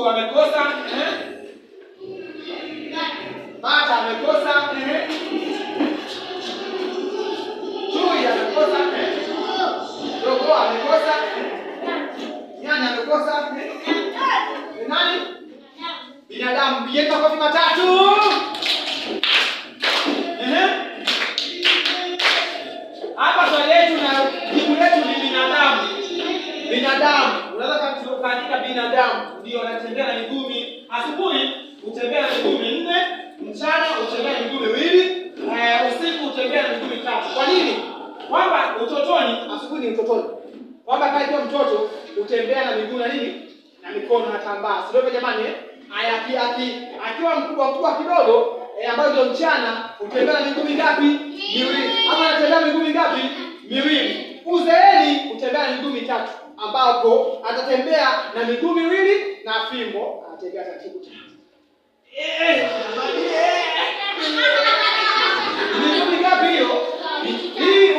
Kuku amekosa, Bata amekosa, Chui amekosa, Jogoo amekosa, Nyani amekosa. Ni nani? Binadamu. Pigeni makofi matatu. Ehe. Hapa swali letu na jibu letu ni binadamu. Binadamu. Unaweza kuandika binadamu ndio anatembea na miguu asubuhi hutembea na miguu minne, mchana hutembea na miguu miwili, usiku hutembea na miguu mitatu. Kwa nini? Kwamba utotoni, asubuhi ni utotoni. Kwamba kama ikiwa mtoto hutembea na miguu na nini? Na mikono na tambaa. Si ndio jamani eh? Aya, akiwa mkubwa mkubwa kidogo ambayo ndio mchana hutembea na miguu mingapi? Miwili. Ama anatembea miguu mingapi? Miwili. Uzeeni hutembea na miguu mitatu, ambapo atatembea na miguu miwili na fimbo, anatembea taratibu taratibu. Miguu mingapi hiyo? Hii